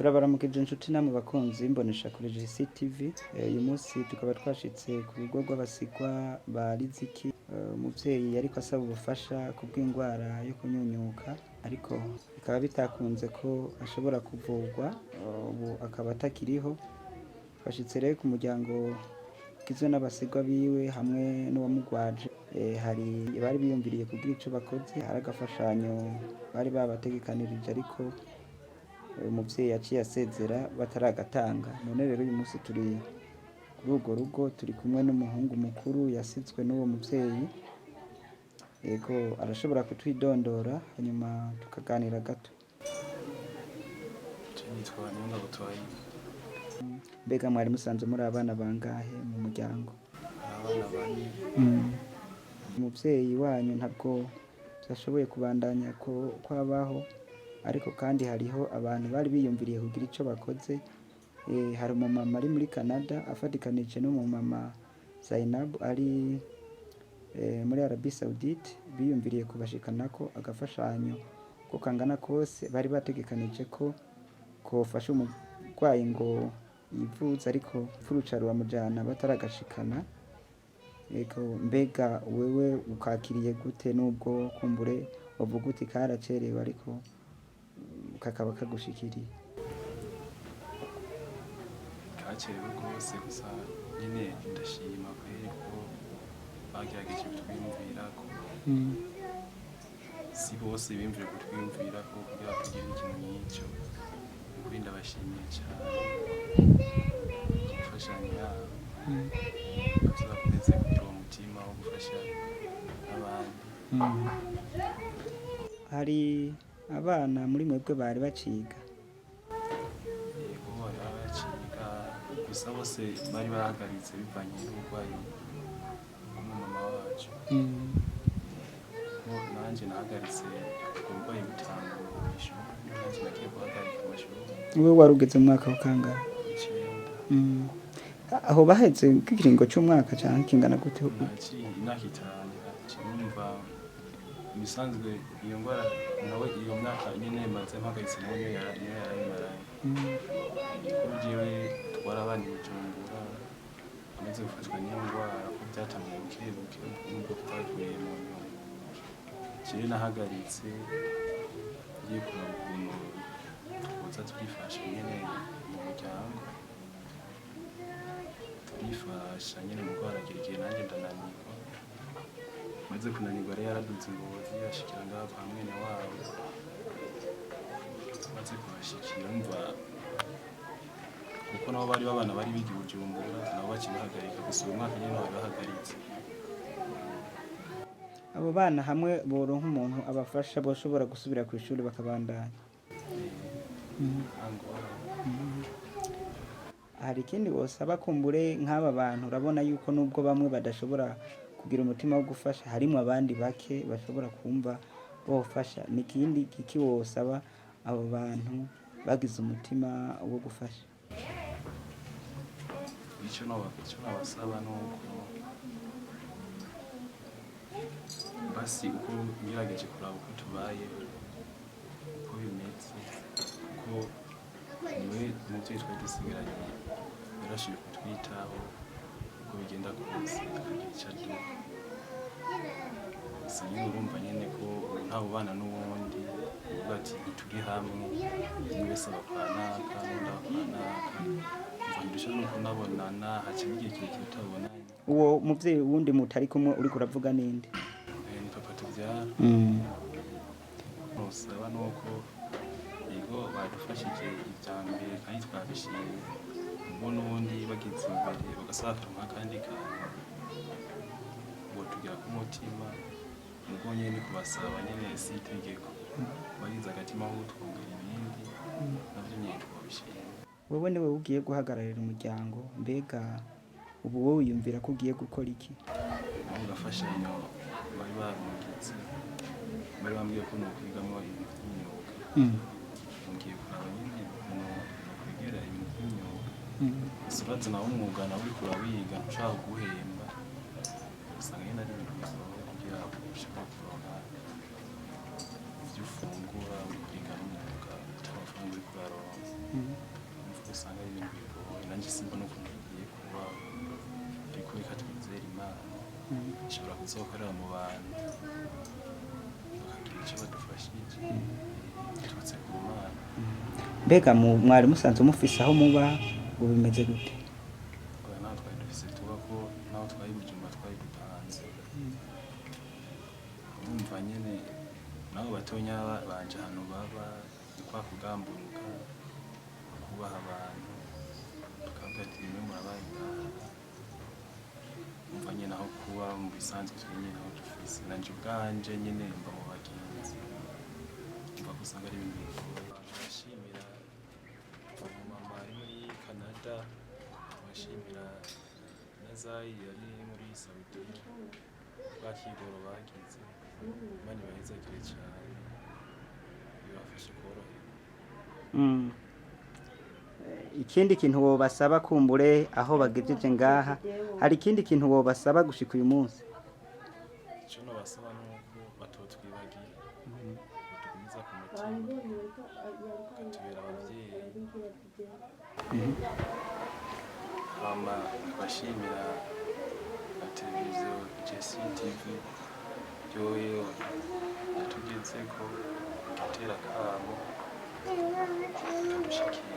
Turabaramukije inshuti namwe bakunzi b'imboneshakure GCTV. Uyu munsi tukaba twashitse ku rugo rw'abasigwa ba Riziki. Umuvyeyi yariko asaba ubufasha kubw'ingwara yo kunyunyuka, ariko bikaba bitakunze ko ashobora kuvurwa, ubu akaba atakiriho. Twashitse rero ku muryango ugizwe n'abasigwa biwe hamwe n'uwamugwaje. Hari bari biyumviriye kugira ico bakoze, hari agafashanyo bari babategekanirije, ariko umuvyeyi yaciye asezera bataragatanga. None rero uyu munsi turi kuri urwo rugo, turi kumwe n'umuhungu mukuru yasizwe n'uwo muvyeyi. Yego, arashobora kutwidondora hanyuma tukaganira gato. Je nitwa Niyongabo Twahiri. Mbega mwari musanzwe muri abana bangahe mu muryango? Abana bane. Umuvyeyi wanyu ntabwo yashoboye kubandanya ko kwabaho, ariko kandi hariho abantu bari biyumviriye kugira ico bakoze. Hari umumama ari muri Canada afatikanije n'umumama Zainab ari muri Arabie Saoudite, biyumviriye kubashikanako agafashanyo ko kangana kose bari bategekanije ko kofasha umurwayi ngo yivuze, ariko furuca ruramujana bataragashikana. Ego, mbega wewe ukakiriye gute, nubwo kumbure wavuga uti karacerewe, ariko kakaba kagushikiriye? Kacerewe rwose, gusa nyene ndashima kweri ko bagerageje kutwiyumvirako. Si bose biyumvira kutwiyumvirako kugira tugire ikintu nk'ico. Ukuri ndabashimiye cane imfashanyo yabo, bazobakomeze kugira uwo mutima wo gufasha abandi. Hari abana muri mwebwe bari baciga? Yego, bari baciga, gusa bose bari bahagaritse bivanye n'uburwayi bw'umumama wacu. Ko nanje nahagaritse ubwo burwayi butangura kw'ishuri, nanje nagiye guhagarika amashuri. Wowe wari ugeze mu mwaka wa kangahe? Icenda. Aho baheze nk'ikiringo c'umwaka canke kingana gute? Naciye imyaka 5, numva ibisanzwe iyo ndwara nawe iyo myaka nyene maze mpagaritse nawe niyo yarayimaranye. Kuko jewe twarabana i Bujumbura, amaze gufatwa n'iyo ndwara, ko byatanguye buke buke nubwo tutavuye mu nyuma. Jewe nahagaritse ngiye kuraba ukuntu twoza turifasha nyene mu muryango, turifasha nyene mu ndwara. Igihe nanjye ndananirwa, maze kunanirwa rero yaraduze ingozi ashikira ngaha kwa mwene wabo. Maze kuhashikira, umva, kuko nabo bari babana, bari biga i Bujumbura, nabo baciye bahagarika. Gusa uwo mwaka nyene bari bahagaritse. Abo bana hamwe boronka umuntu abafasha, boshobora gusubira kw'ishuri bakabandanya? Nta ngorane. Hari ikindi wosaba kumbure nk'aba bantu? Urabona yuko nubwo bamwe badashobora kugira umutima wo gufasha, harimwo abandi bake bashobora kumva bofasha. Ni ikindi kiki wosaba abo bantu bagize umutima wo gufasha? Ico nobasaba nuko basi uko ngerageje kuraba uko tubayeho, uko bimeze, kuko niwe muvyeyi twari dusigaranye yarashoboye kutwitaho uko bigenda kose, akagira ico aduha. Gusa nyene urumva nyene ko ubu nta bubana n'uwundi uvuga ati ntituri hamwe, umwe wese aba kwa naka n'uwundi aba kwa naka. Umva, ntidushobora no kunabonana, haca n'igihe kirekire tutabonanye. Uwo muvyeyi wundi mutari kumwe uriko uravuga ninde? Ni papa tuvyara. Nosaba nuko yego badufashije ivya mbere kandi twabishimye, ubwo n'ubundi bageze imbere bagasaba akaronka akandi kantu botugira ku mutima. Ubwo nyene kubasaba nyene si itegeko, bagize agatima ko kutwongera ibindi navyo nyene twobishima. Wewe niwe ugiye guhagararira umuryango. Mbega ubu wowe wiyumvira ko ugiye gukora iki? Aho gafashanyo bari barungitse, bari bambwiye ko nokwigamwo ibintu vy'imyuga. Ngiye kuraba nyene ukuntu nokwegera ibintu vy'imyuga. Gusa urazi nawe umwuga nawe uriko urawiga ntushaka kuguhemba, usanga nyene ari ibintu bigoye kugira ushobore kuronka ivyo ufungura uriko uriga n'umwuga ata mafaranga uriko uraronka. Nanjye simbona ukuntu bigiye kubaho, ariko reka twizere Imana ishobora kuzokorera mu bantu bakagira icyo badufashije biturutse ku Mana. Mbega mwari musanzwe mufise aho muba, ubu bimeze gute? Oya, ntaho twari dufise tuba, ko naho twari Bujumbura twari dupanze. Urumva nyene nabo batonya banje ahantu baba ni kwa kugamburuka, kubaha abantu, tukavuga ati nimwe murabaye ngaha. Umva nyene aho kuba mu bisanzwe twe nyene aho dufise, nanje ubwanje nyene mba mu bagenzi. Umva ko usanga ari ibintu bigoye. Abashimira umumama ari muri Canada, abashimira na Zayi yari muri Saudiya, bakigoro bagize. Imana ibahezagire cane, ibafashe koroherwa. Ikindi kintu wobasaba kumbure aho bagejeje ngaha, hari ikindi kintu wobasaba gushika uyu munsi? Ico nobasaba nuko batotwibagira, batugumiza ku mutima, bakatubera abavyeyi. Hama nkabashimira na televiziyo JCTV yoyo yatugezeko, igatera akamo ikadushikira.